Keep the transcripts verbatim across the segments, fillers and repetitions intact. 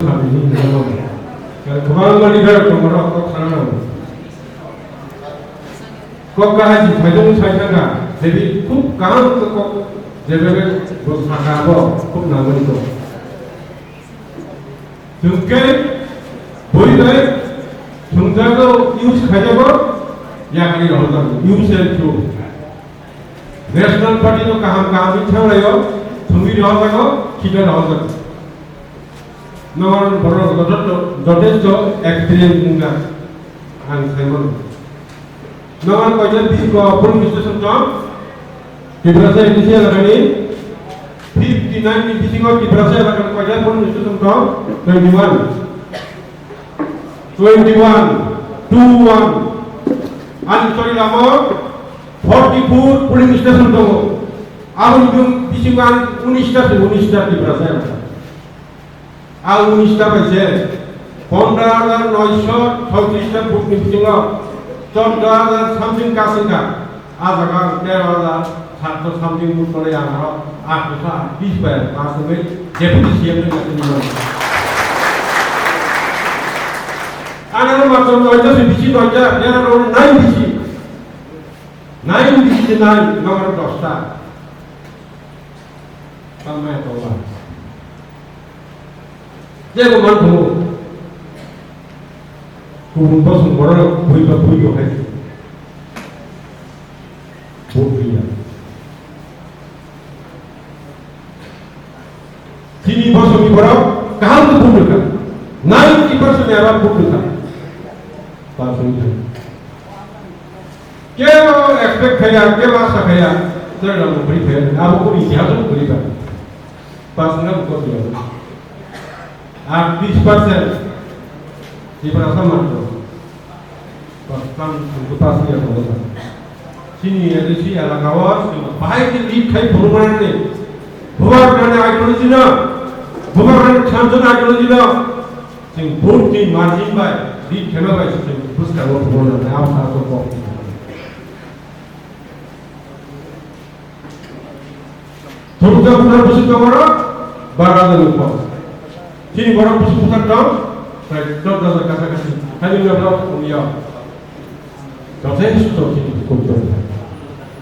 Sami ni nang. Kar kwbangma leader tongo, kok sana nango. Kok kaham si phaidung sai thangkha, jebi khub kaham khe kok, jebi bo sakha bo khub nangmani kok. Chwng khe bui bai thwngjago, use khaijago, yakni rohorjago, use and throw. National Party no kaham kaham wng thanglaio, thwngwi rohorjago, khita rohorjago. Nongor borok joto-, jotesto experience wngjak, ang sai mano. Nongor koita bisingo polling station tong? Tiprasa A D C elakani fifty nine ni bisingo Tiprasa elakani koita polling station tong? Twenty one. Twenty one, two one. Ani chori lama forty four polling station tongo. Aboni bisingo ani unis ta se unis ta Tiprasa elaka. A unis ta bai se pondro hajar noisho soitrish ta vote ni bisingo choddo hajar something kasing kha. A jaga ang tero hajar satso something vote tole ang aro atso atris bai pass wngwi Deputy C M ni kasing mano. Ang aro matro noita se bisi noita, tero aro nine bisi. Nine bisi nine, nong aro dosta. Tamo ya tola. Jebo man thungo. Kubun bosong borok bui ba bui bo hai. Bo bui ya. Chini bosongni borok kaham khe bui rwkha. Ninety percent ni aro bui rwkha. Percent ni. Kebo expect khaya, kebo asa khaya, chwrairokno bwrwi phaiya, abo kunu itihas o bwrwi ba. Pass wngna bo kok ya. Ar tris percent Tiprasa matro. Pass, tam sungkhe pass ya tongo ba. Chini A D C elaka o chwng bahai khe lead khai phunukmani. Bubagrani ideology no, Bubagrani thamchani ideology no. Chwng vote ni margin bai, lead khema bai se chwng bwskango phunuknai, abo sa kok. Thumjak phunuk bwswk tongo ro, bara jani kok. Chini borok bwswk bwswk tong, prai chwddo jon kasa kasi, hani wngya borok wngya. Jothesto chini kok tong.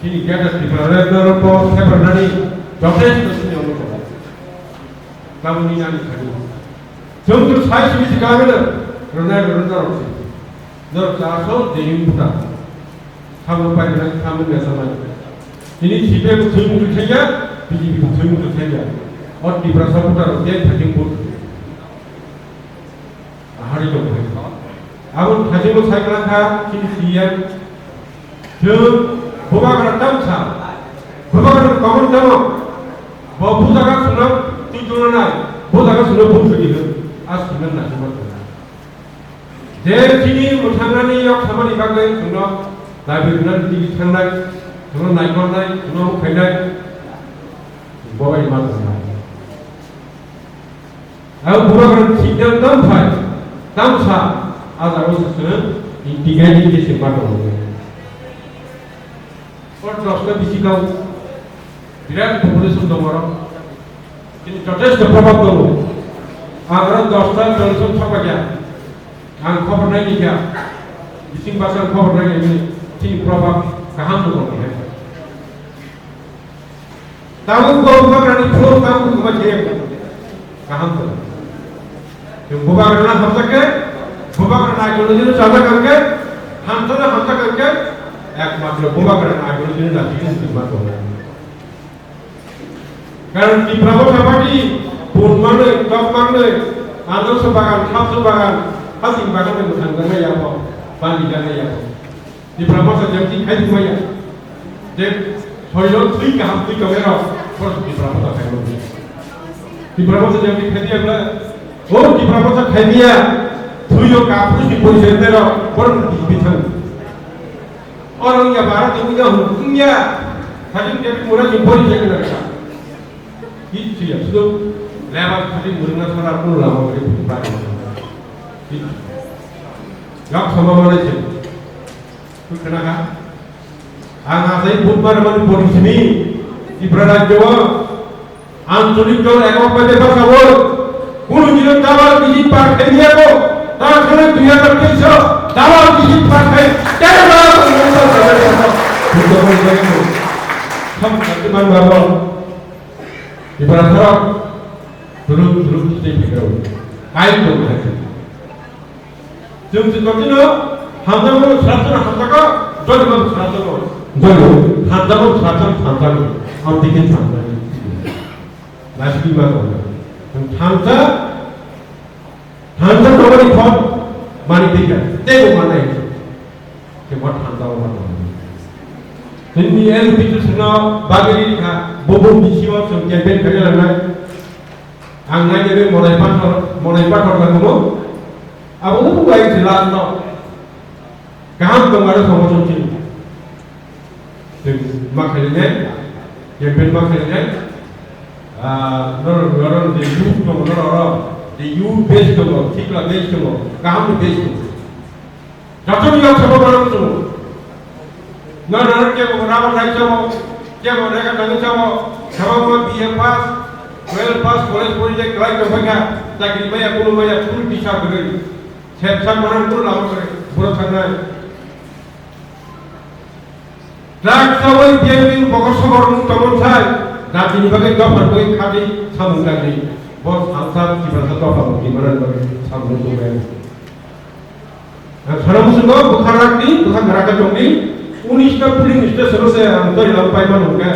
Chini Greater Tipraland no ro kok thebarnani, jothesto chini wngya. Tamoni nani thani. Chwng chwng sai simi si kagana, rwnai rwna norok si. Norok sa asol jeyung buta. Samung pai rwnai, samung ya samai. Ini C P M bo thwi mutu thaiya, B J P bo thwi mutu thaiya. O Tiprasa buta rok je thajing but. Ahari dong hai. Abo thajing bo sai kala kha, chini C M. Chwng bubagra tamo sa, bubagra comment tamo, bo bujaga swnam twi tongna nai, bujaga swnam bung swi di hwn, a swnam na swnam tongna. Je chini mwthangnani yok samani bagwi chwngno naibrwnani tigi thangnai, chwngno naikolnai, chwngno mukhainai, bo bai ma tongna. Ang bubagrani signal tam phai, tam sa, a jaga o se chwng integrity khe se ma tongo. Or dosta bisi kau, birat population tongo oro. Chini jothesto probab tongo. Ang oro dosta jonoson thokba kya. Ang khobor nai ni kya. Bising basa khobor nai ni, chini probab kaham tongo. Tabuk bo bubagrani phuru tabuk bubagra khe kaham khe. Chwng bubagrano hamjak khe, bubagrano ideology no chajak khe, hamjak no hamjak khe, ekmatro bubagrano ideology no naisingwi chwng ma tongo. Karon Tipra Motha Party, bun manwi, tok manwi, andoso bagan, thamso bagan, hasing bagan ni mwthang jangnai yabo, bandi jangnai yabo. Tipra Motha jemti khai di maya. Je soilo twi kaham twi tongero, bor Tipra Motha khai maya. Tipra Motha jemti khai di abla, o Tipra Motha khai maya, twi yo kapu si poi se tero, bor bithang. Orang ya bara tu ya hum ya. Hajin dia mura si poi se na. Itu ya, sudah lewat tadi murna sana pun lama beri buka. Itu. Yak sama mana sih? Kena kah? Ang asai budbar mani pori simi Tripura rajyo o ancholik dol ekok bai bebak sabo. Kunu jino tabar bisi India ko, ta sore dui hajar teis o, dalal bisi pass khai, tero lakh ko noksa sabai ko. Buddho ko jai ko. Sam sati man babo. Ibara tharo, duruk duruk state phegro. Kain ko khai. Chwng chwng kotino hamjakmung swrapjano hamjakgo, jolibabo swrapjano joli, hamjakmung swrapjano hamjakgo, amtwi khe hamjakgo. Naisingma tongo. Chwng thansa, thansa tongmani khon mani thika, teibo manai. Khe bo thansa bo manai. Chwngni L P tu sino bagri kha, bobo bisio chwng campaign khaina langnai. Ang nainani monai pathor, monai pathor lagumo. Abo no buai se last no. Kaham tong aro somo chong chini. Tei ma khainai, campaign ma khainai. Ah, nor, nor, the youth tong, nor, nor, the youth base tong, thikla base tong, kaham ni base tong. Joto ni yok sabo barang tu. Na na ke bo rama nai sabo, ke bo rega tani sabo, sabo ma B A pass, twelve pass, college pori je kelai ke baka, chakri maya, kulu maya, full teacher gari. Sep sep mana kulu lama kare, buro sanai. Drugs sawi biang biang bokor sokor mung tongmon sai, jatini bagwi dophar bagwi khati samung tangni. Bo salsa kibarsa dophar bagwi manani bagwi samung tongmani. Ang sana musungo bwkha rakni, bwkha naraka chongni, unis ta polling station se ang tori lam pai mano hwnkhe,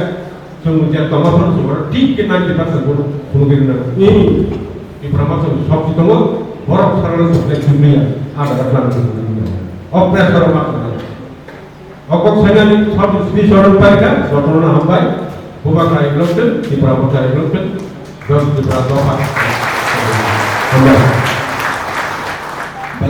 chwng je tongma phano chwng oro thik khe ninety percent vote phunugwi rwna. Ini, Tipra ma chwng sok si tongo, borok sarano chwng khe chwngli ya, ada da plan chwng khe chwngli ya. O pressure ma tongmani. O kok sainani sab speech order paikha, jotono hambai. Bubagra iglokten, Tipra Motha iglokten, Jos Tipra Dopha. Hambai.